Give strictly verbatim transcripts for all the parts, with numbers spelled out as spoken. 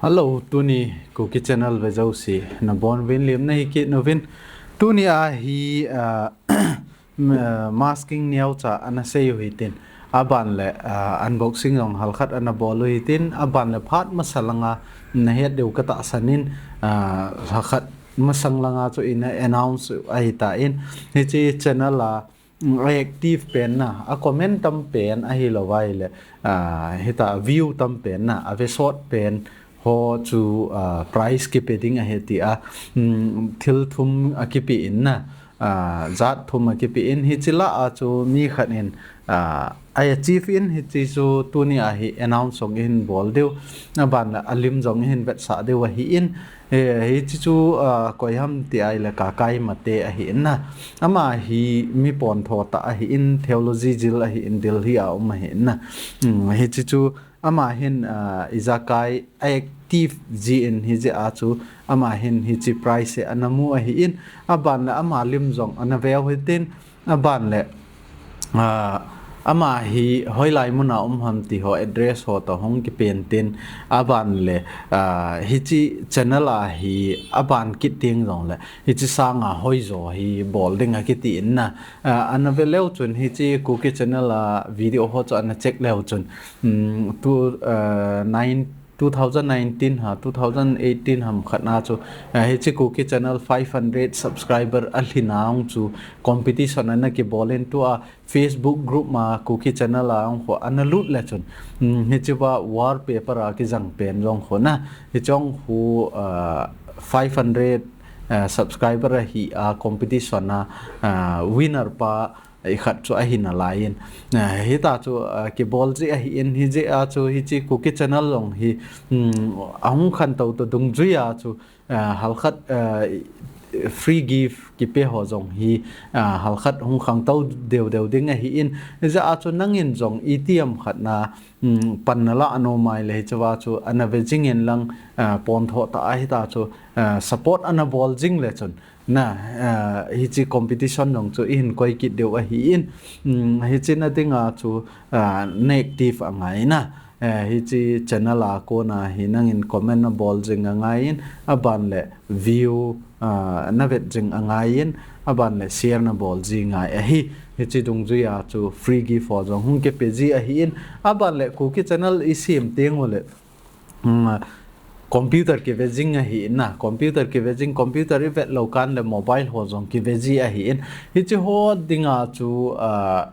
Hello, tuni Kuki Channel vejouse nabonuvin lemna hi kit uvin. Tuni a hi, ah, m-, ah, masking neocha ana sei u hitin. Aban le, ah, unboxing jong halkhat ana bol u hitin. Aban le phat masa langa nahet diu katahsan in, ah, halkhat masang langa chu ina announce ahitan. Hiche channel a, mm, active pen na, a comment tam pen ahilou vai le, ah, hita view tam pen na, a ve sot pen ho chu, ah, prize kipe ding ahi tia, mm, thil thum akipe in na, ah, jat thum akipe in, hiche lah a chu mi khat in, ah, a achieve in hiche chu tuni a hi announce jong ihin bol diu, aban le a lim jong ihin vetsah diu ahin, Eh, hiche chu, ah, koi ham ti ahile Kakai Mate ahin na. Ama hi mi pontho tah ahin, theology jil ahin, Delhi a um ahin na. Hmm, hiche chu ama hin, ah, ijakai active jin hijeh a chu ama hin hiche prize hi ana mu ahin. Aban le ama lim jong ana veu hitin. Aban le, ah, ama hi hoilai muna um ham ti ho address ho toh hung kipen tin, aban le, ah, hiche channel a hi aban kit ding jong le, hiche sanga hoijo hi bol ding akiti in na, ah, ana ve leu chun hiche Kuki Channel a video ho chu ana check leu chun, um, tu, ah, nine two thousand nineteen ha, two thousand eighteen ham khat na chu, eh, hiche Kuki Channel five hundred subscriber alhin a ong chu competition ana kibol in tua Facebook group ma Kuki Channel a ong khu ana lut le chun, mm, hiche va wallpaper a kijang pen jong khu na, hiche ong khu, ah, five hundred, eh, subscriber ahi a competition a, ah, winner pa, i khat chu ahi nalai in. Ah, hita chu, ah, kibol ji ahin, hijeh a chu hiche Kuki Channel jong hi, um, ahung khantou toh dungjui a chu, ah, halkhat, ah, free gift kipe ho jong hi, ah, halkhat hung khangtou deu deu ding ahin. Hijeh a chu nangin jong itiham khat na, um, pan nalah nom ahile hiche va chu ana ve jing in lang, ah, pontho tah a hita chu, ah, support ana bol jing le chun. Na, ah, hiche competition jong chu ihin koi kit diu ahin, um, hiche na dinga chu, ah, na active angai na. Eh, hiche channel a kona hi nangin comment nabol jing angai in, aban le view, ah, navet jing angai in, aban le share nabol jing angai ahi. Hiche dungjui a chu free gift ho jong hung kipe ji ahin, aban le Kuki Channel isem teng u le, um, computer kive jing ahi na, computer kive jing, computer ivet lou kan le mobile ho jong kive ji ahin. Hiche ho dinga chu, ah,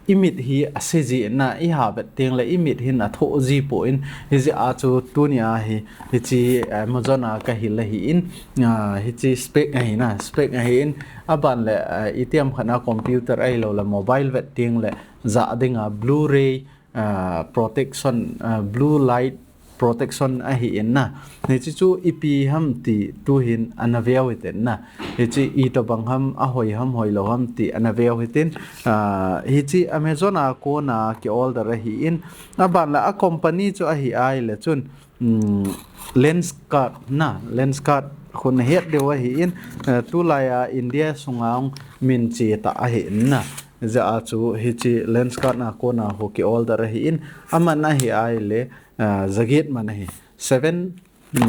imit hi ase ji na, iha vet teng le imit hin athoh ji poi, hijeh a chu tuni a hi, hiche Amazon a kahil ahin, ah, hiche spec ahi na, spec ahin, aban le, ah, itiham khat na computer ahilou le mobile vet teng le jah dinga Blu-ray, ah, protection, ah, blue light protection ahin na. Hiche chu ipi ham ti tuhin ana veu hitin na. Hiche itobang ham, ahoi ham, hoilou ham ti ana veu hitin. Ah, hiche Amazon a kona ki order ahin. Aban le a company chu ahi ahile chun, um, Lenskart na, Lenskart khu nahet diu ahin. Ah, tulai a India sunga ong min che tah ahin na. Hijeh a chu hiche Lenskart a kona khu ki order ahin. Aman ahi ahile, ah, jaget man ahi. Seven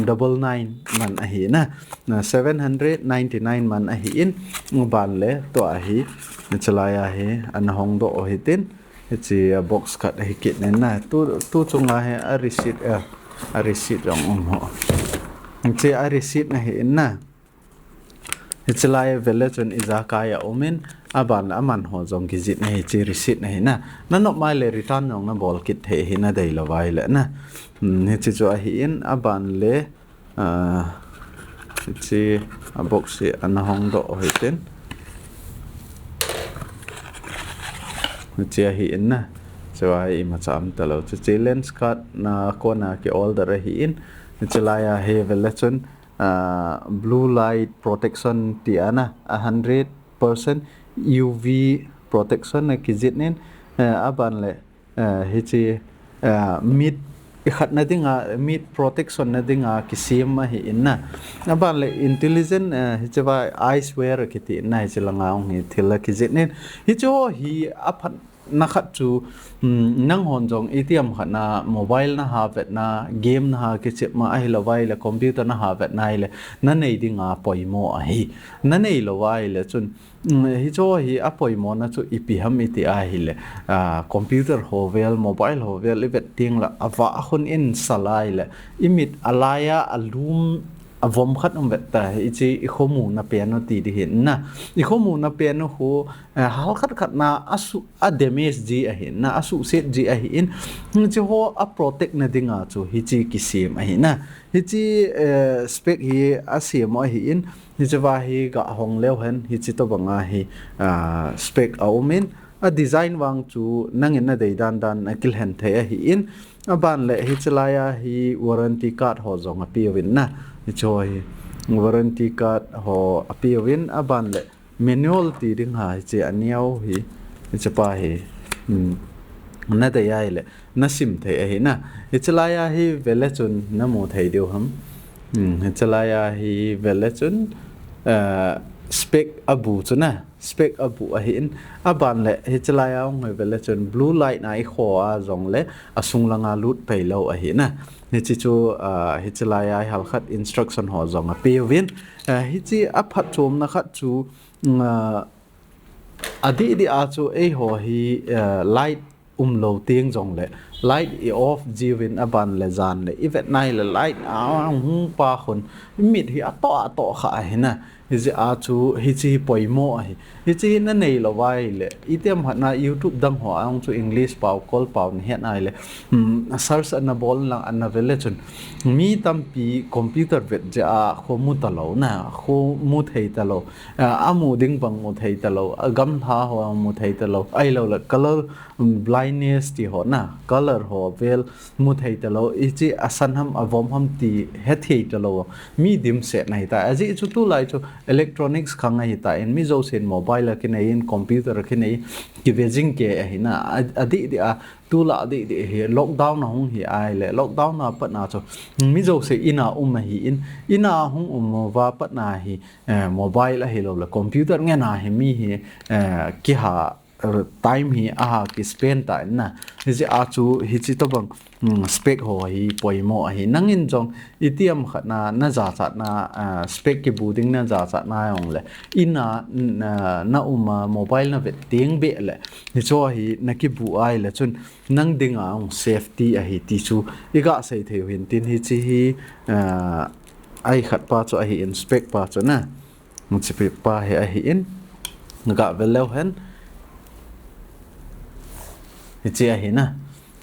double nine man ahi na. Ah, seven hundred ninety-nine man ahin. Aban le tua hi, hiche lai a hi ana hongdoh u hitin. Hiche, ah, box khat ahi kit in na. Tu, tu chunga hi a receipt, ah, a receipt jong um ho. Hiche a receipt ahin na. Hiche lai ve le chun ijakai a um in, aban le aman ho jong kijih in hiche receipt ahi na. Nanop mai le return jong nabol kit thei ahi nadei lou vai le na. Hmm, hiche chu ahin, aban le, ah, hiche a box hi ana hongdoh u hitin. Hiche ahin na. Chu ahi imacha um talou. Hiche Lenskart a kona ki order ahin. Hiche lai a hi ve le chun, ah, blue light protection ti ana, a hundred percent U V protection akijih in, eh, aban le, eh, hiche, eh, mit ikhat na dinga, mit protection na dinga kisem ahin na. Aban le intelligent, eh, hiche va eyewear kiti na, hiche langa ong hi thil akijih in. Hiche ho hi aphat na khat chu, um, nang hon jong itiham khat na mobile na ha vetna, game na ha kichep ma ahilou vai le computer na ha vetna ahile, na nei dinga poimo ahi. Na nei lou vai le chun, um, hicho hi apoimo na chu ipi ham iti ahile, ah, computer ho vel, mobile ho vel i vet ding la, avah hun in sa lai le, i mit a lai a, a lum, a vom khat um vet ta, hichi i khomu na pen u ti di hin na. I khomu na pen u khu, eh, hal khat khat na a su, a damage ji ahi na, a suhset ji ahi in, hichi ho a protect na dinga chu hichi kisem ahi na. Hichi, eh, spec hi a sem u ahi in, hichi va hi ga hong leu hen, hichi to banga hi, ah, spec a um in, a design vang chu nangin na dei dan dan a kilhen thei ahi in, a ban le hichi lai a hi warranty card ho jong a pe u in na, hichi ho hi warranty card ho a pe u in, a ban le manual ti ding ha hichi a neo hi, hichi pa hi, um, na dei ai le, na sim thei ahi na. Hichi lai a hi vele chun na mu thei diu ham. Um, hichi lai a hi vele chun, eh, spec a bu chu na. Spec a bu ahi in, a ban le hichi lai a hung hi vele chun blue light na i kho a jong le a sung langa lut pei lou ahi na. Hichi chu, ah, hichi lai a hal khat instruction ho jong a pe u in. Ah, hichi a phatchomna khat chu, mm, ah, a di di a chu ei ho hi, ah, light um lou ting jong le light i off ji u in a ban le jan le i vet nai le light a hung pa khun i mit hi a to a to kha ahi na. Hichi a chu hichi hi poimo ahi. Hichi hi na nei lou vai le, itiham khat na YouTube dang ho a hung chu English pao, Kol pao na het nai le, um, search ana bol lang ana vele chun, mi tampi computer vet jeh a kho mu ta lou na, kho mu thei ta lou, a, a mu ding bang mu thei ta lou, a gamla ho a mu thei ta lou, ahilou le color, um, blindness ti ho na, color ho vel mu thei ta lou, hichi a san ham a vom ham ti he thei ta lou. Mi dimset na hi ta. Ajeh chu tulai chu electronics khang ahi ta in, mi jousen mobile a kinei in, computer a kinei, kive jing kei ahi na. A, a di di a, tulai a di di hi lockdown a hung hi ai le, lockdown a pat na chu mi jouse in a um ahi in, in a hung um uva pat na hi, eh, mobile ahilou le computer ngen a hi mi hi, eh, kiha, er, time hi a ha ki spend ta in na. Hichi a chu hichi to bang, um, spec ho hi poimo ahi. Nangin jong itiham khat na, na jachat na, ah, spec kibu ding na jachat na jong le, in a, na, na um a mobile na vet ding be le, hicho hi na kibu ai le chun nang dinga hung safety ahi ti chu i ga sei thei u hin tin hichi hi, ah, ai khat pa chu ahi in spec pa chu na. Hichi pa hi ahi in, ga vel leu hen. Hichi ahi na.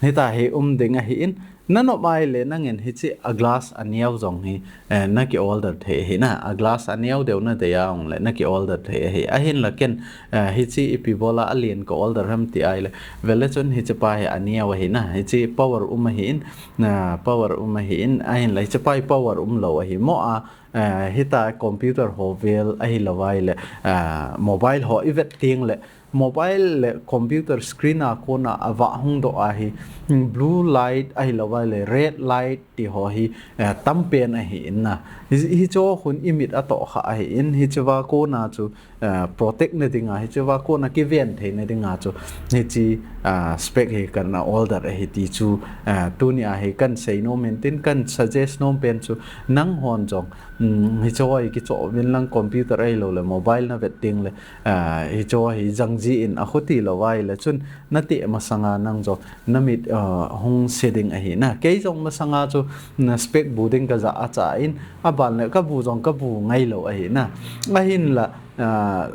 Hita hi um ding ahi in. Na nop ai le nangin hichi a glass a neo jong hi, eh, na ki order thei ahi na. A glass a neo deu na dei a hung le na ki order thei ahi. Ahin la ken, eh, hichi ipi bol a a lien ka order ham ti ai le. Vele chun hichi pa hi a neo ahi na. Hichi power um ahi in. Na power um ahi in. Ahin la hichi pa hi power um lou ahi. Mo a, eh, hita computer ho vel ahilou vai le, eh, mobile ho i vet ding le, mobile le computer screen a kona a vah hung doh ahi, blue light ahilou vai le red light ti ho hi, eh, tam pen ahi in na. Hi, hicho khun i mit a to kha ahi in, hichi va kona chu, eh, protect na dinga, hichi va kona kiven thei na dinga chu, hichi, ah, spec hi kana order ahi ti chu, eh, tuni a hi kan sei nom in tin kan suggest nom pen chu nang hon jong, um, hicho hi kicho vin lang computer ahilou le mobile na vet ding le, ah, hicho hi jang ji in a khuti lou vai le chun na ti masanga nang jong na mit, ah, hung se ding ahi na. Kei jong masanga chu na spec bu ding ka ja a cha in a ban le ka bu jong ka bu ngai lou ahi na. Ahin la, ah,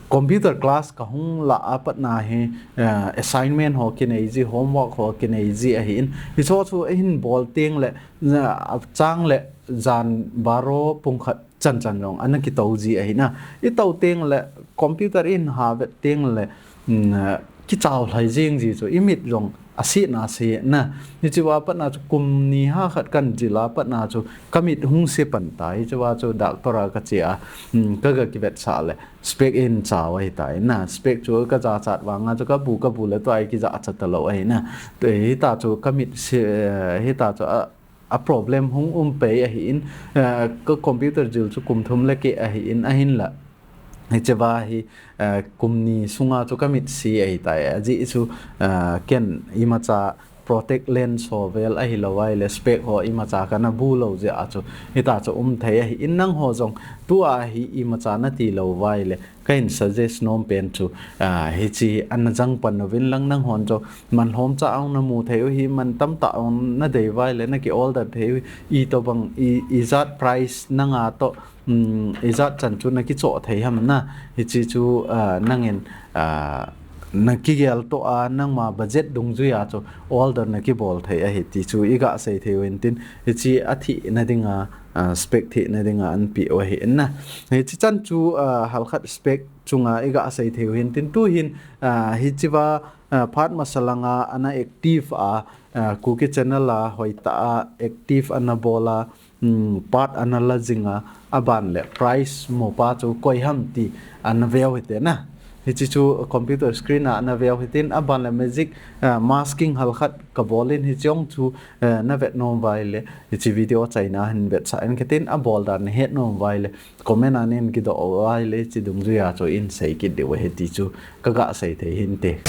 computer class ka hung la a pat na hi, ah, assignment ho kinei ji, homework ho kinei ji ahi in. Hicho chu ahin bol ding le, ah, chang le jan baro pung khat chan chan jong ana kito ji ahi na. I to teng le computer in ha vet teng le, mm, kichao lhai jing ji chu i mit jong a se na se na. Hichi va pat na chu kum ni ha khat kan jil a pat na chu ka mit hung se pan ta. Hichi va chu doctor a ka che a, mm, ka ga kivet sa le spec in chao ahi ta na. Spec chu ka ja chat vang a chu ka bu ka bu le tua i kija chat ta lou ahi na. Hita chu ka mit se, hita chu a, a problem hung um pei ahi in, eh, ka computer jil chu kum thum le keh ahi in ahin la. Hicheva hi, eh, kum ni sunga chu ka mitsi ahitai. Ajeh chu, eh, ken imacha protect lens ho vel ahilou vaile spec ho imacha kana bu lou jeh a chu hita chu um thei ahin nangho jong tua hi imacha nati lou vaile kahin suggest nom pen chu, ah, hiche ana jang pan uvin lang nanghon jong man lhomcha a hung namu thei u hi man tamtah hung nadei vaile naki order thei u hi itobang i, ijat price nanga toh um, ijat chan chu nakichoh thei ham na. Hiche chu, ah, nangin, ah, nakigel toh a, nangma budget dungjuia chu order nakibol thei ahi ti chu iga sei thei u hintin, hiche athina dinga, ah, spec thina dinga anpeh u ahi na. Hiche chan chu, ah, halkhat spec chunga iga sei thei u hintin, tuhin, ah, hicheva, ah, phat masa langa ana active a, ah, Kuki channel a hoitah a active ana bol a, um, part ana la jinga, aban le price mopa chu koi ham ti ana veu hite na. Hiche chu computer screen a ana veu hitin, aban le magic, ah, masking halkhat kabol in hiche jong chu, eh, navet nom vaile hiche video chaina hin vetsah in katin, abol dan nahet nom vaile comment a nahin kidoh vaile hiche dungjuia chu in sei kit diu ahi ti chu kaga sei thei hinte.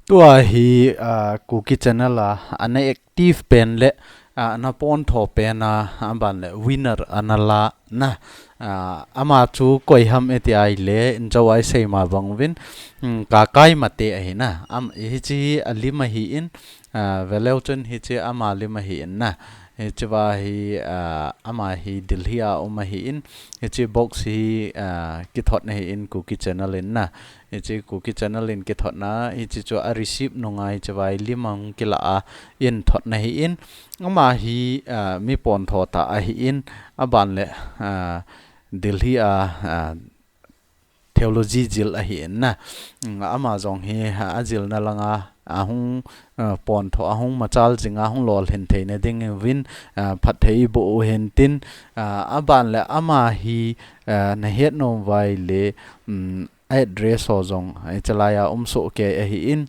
Tua hi, ah, Kuki channel a ana active pen le, ah, ana pontho pen a, aban le winner ana la na. Ah, ama chu koi ham iti ahile, injo a isei ma bang uvin, um, Kakai Mate ahi na. Am, hiche hi alim ahin, ah, veleu chun hiche ama lim ahin na. Hicheva hi, ah, ama hi Delhi a um ahin, hiche box hi, ah, kithot na ahin Kuki channel in na. Hiche Kuki channel in kithotna, hiche chu a receive nunga hicheva hi lim ahung kila a in thotna ahin, ama hi, ah, mi pontho tah ahin, aban le, ah, Delhi a, ah, theology jil ahin na. Mm, ama jong hi, ah, ajilna langa ahung, ah, pontho ahung machal jinga hung lolhin theina dinguvin, ah, phatthei iboh u hintin, ah, aban le ama hi, ah, nahet nom vaile, um, address ho jong, ah, hichelai a um soh kei ahin,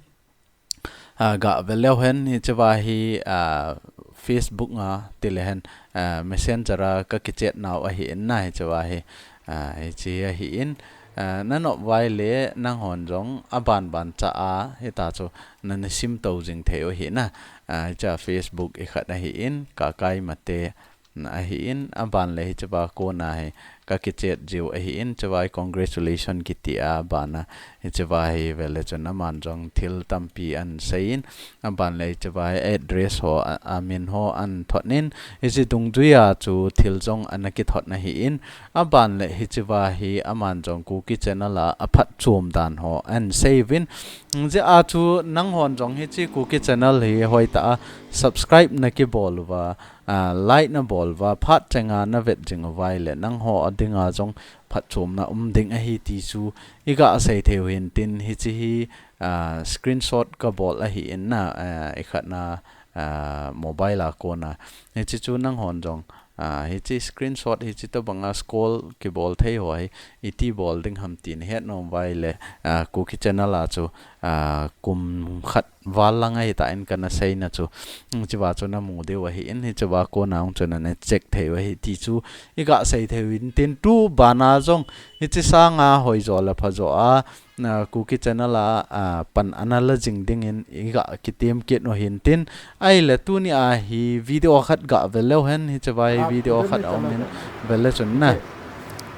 ah, ga veleu hen hicheva hi, ah, Facebook a tile hen, ah, Messenger a ka kichat nau ahin na hicheva hi, ah, hiche ahin, ah, nanop vaile nanghon jong aban ban cha a hita chu nana simtou jing thei u ahi na, ah, hiche a Facebook ikhat ahin Kakai Mate, ahin, aban le hicheva kona hi ka kichat jiu ahin, hicheva hi congratulation kiti a, abana hicheva hi vele chun aman jong thil tampi ana seiyin, aban le hicheva hi address ho, a, amin ho ana thotnin, hiche dungjuia chu thil jong ana kithot na ahin, aban le hicheva hi aman jong Kuki channel a aphatchom dan ho ana sei uvin, hijeh a chu nanghon jong hiche Kuki channel hi hoitah a subscribe nakibol uva, ah, like nabol uva, phat chenga navet jing uva ahile, nangho a dinga jong phatchomna um ding ahi ti chu iga sei thei u hintin, hiche hi, ah, screenshot kabol ahin na, ah, ikhatna, ah, mobile a kona. Hiche chu nanghon jong, ah, hiche screenshot hiche tobanga scroll kibol thei ho hi, iti bol ding ham ti nahet nom uva ahile, ah, Kuki channel a chu, ah, kum khat val lang ahitan kana seina chu, hicheva chu namu diu ahin, hicheva kona hung chu nana check thei u ahi ti chu iga sei thei u hintin, tu bana jong hiche sanga hoijo le phajo a, ah, Kuki channel a, ah, pan ana la jing dingin iga kitem kit u hintin, ahile tuni a hi video khat ga veleu hen, hicheva hi video khat aumin vele chun na.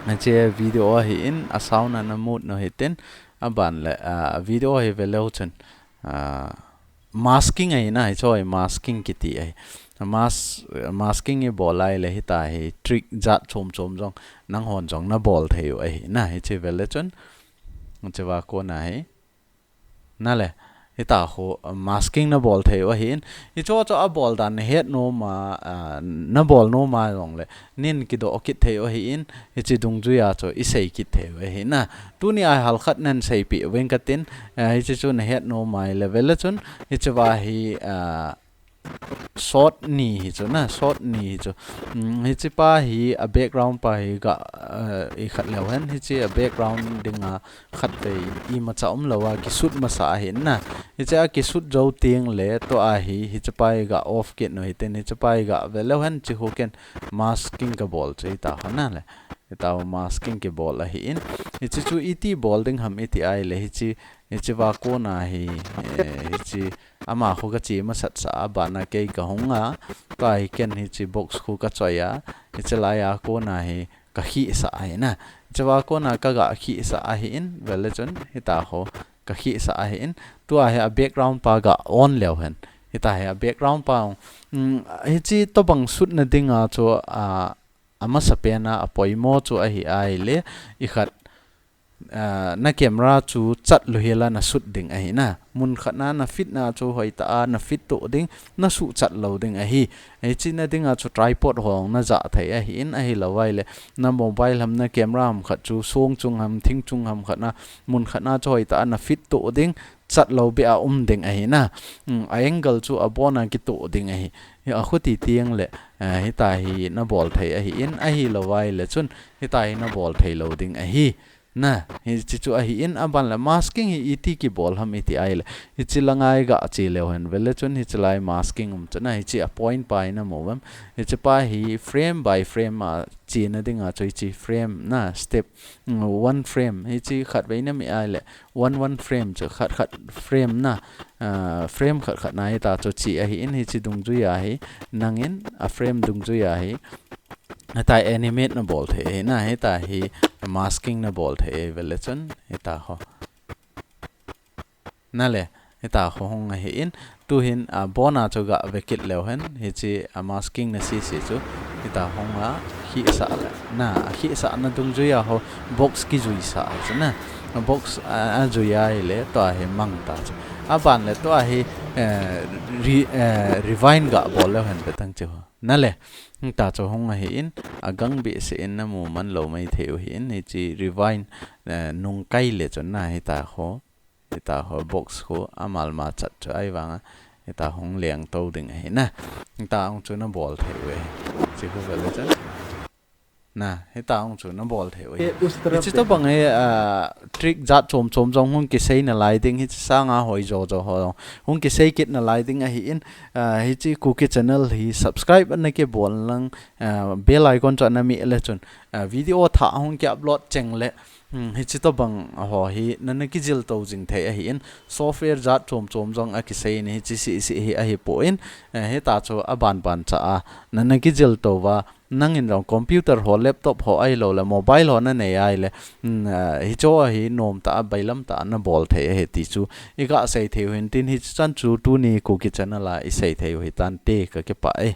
Hiche video ahin, a sound ana mute u hitin, aban le, ah, video hi veleu chun, ah, masking ahi na, hiche hi masking kiti ahi. Mas-, masking ibol ahile hita hi trick jat chom chom jong nanghon jong nabol thei u ahi na, hiche vele chun, hicheva kona hi. Nale, Hita ho, uh, masking na bol thei u ahin. Hicho cho a bol dan na het nom a, uh, na bol nom a jong le. Nin kidoh kit thei u ahin. Hichi dungjui a cho i sei kit thei u ahin na. Tuni a hal khat nan seipeh u veng katin. Uh, hichi chu na het nom a le vele chun. Hichi va hi, uh, shot ni hi chu na, shot ni hi chu. Um, hichi pa hi a background pa hi ga, uh, i khat leu hen, hichi a background ding a khat vei i macha um lou a, kisut masa ahin na. Hichi a kisut jou ting le, to a hi, hichi pa hi ga off kit nu hitin, hichi pa hi ga ve leu hen, chi hu ken masking ka bol chu hita ho na le. Hita ho masking ki bol ahin. Hichi chu iti bol ding ham iti ai le, hichi, hichi va kona hi, eh, hichi, Ama khu ka chi masat sa a, bana kei ka hung a, tua hi ken hichi box khu ka choi a, hichi lai a kona hi ka khi sa ahi na. Hichi va kona ka ga khi sa ahin, vele chun hita ho ka khi sa ahin, tua hi a background pa ga on leu hen. Hita hi a background pa, um, hichi tobang sut na ding a chu a, a masa pen a, a poimo chu ahi ai le, i khat, ah, na camera chu chat lou hi la na sut ding ahi na. Mun khat na na fit na chu hoi ta a, na fit to ding, na su chat lou ding ahi. Hichi na ding a chu tripod hong na ja thei ahin, ahi lou vai le. Na mobile ham na camera ham khat chu song chung ham, thing chung ham khat na, mun khat na chu hoi ta a, na fit to ding, chat lou be a um ding ahi na. Um, a angle chu a bon a ki to ding ahi. Hi a khuti tiang le, ah, hita hi na bol thei ahin, ahi lou vai le chun, hita hi na bol thei lou ding ahi. Na, hichi chu ahin, a ban le masking hi iti ki bol ham iti ai le. Hichi la ngai ga chi leu hen vele chun hichi lai masking um chu na hichi a point pa i na mu vem. Hichi pa hi frame by frame a chi na ding a chu hichi frame na step, mm, one frame. Hichi khat vei na mi ai le. One one frame chu khat khat frame na, ah, frame khat khat na hita chu chi ahin hichi dungjui a hi. Nangin a frame dungjui a hi. Hita animate na bol thei, na hita hi masking na bol thei, vele chun hita ho. Na le, hita ho hung ahin, tu hin, a, bon a chu ga ve kit leu hen, hichi a masking na si si chu, hita hung a khi sa le, na, a khi sa na dungjui a ho, box ki jui sa chu na, a box a, a jui a hi le, tua hi mang ta chu. A ban le tua hi, eh, re-, eh, revine ga bol leu hen pe tang chu ho. Na le, hita chu hung ahin, a gang behseh in na mu man lou mai thei u hin, hichi revine, eh, nung kai le chun na hita ho, hita ho box ho, a mal ma chat chu ai vang a, hita hung leng to ding ahi na, hita hung chu na bol thei u e, chi khu vele chun. Na, hita hung chu na bol thei u e. Hichi to bang e, ah, trick jat chom chom jong hung kisei na lai ding, hichi sang a hoi jo jo ho jong hung kisei kit na lai ding ahin, ah, hichi Kuki channel hi subscribe na ki bol lang, ah, bell icon chu na mi le chun, ah, video tha hung ki upload cheng le, hmm, hichi to bang ho hi na na ki jil to jing thei ahin, software jat chom chom jong a kisei ni hichi si si hi ahi po in, eh, hita chu a ban ban cha a na na ki jil to va, nangin jong computer ho, laptop ho ahi lou le, mobile ho na nei ai le, mm, ah, hicho a hi nom ta a, bailam ta a na bol thei ahi ti chu i ga sei thei u hin tin hichi chan chu tuni Kuki channel a i sei thei u hi tan te ka kipah e.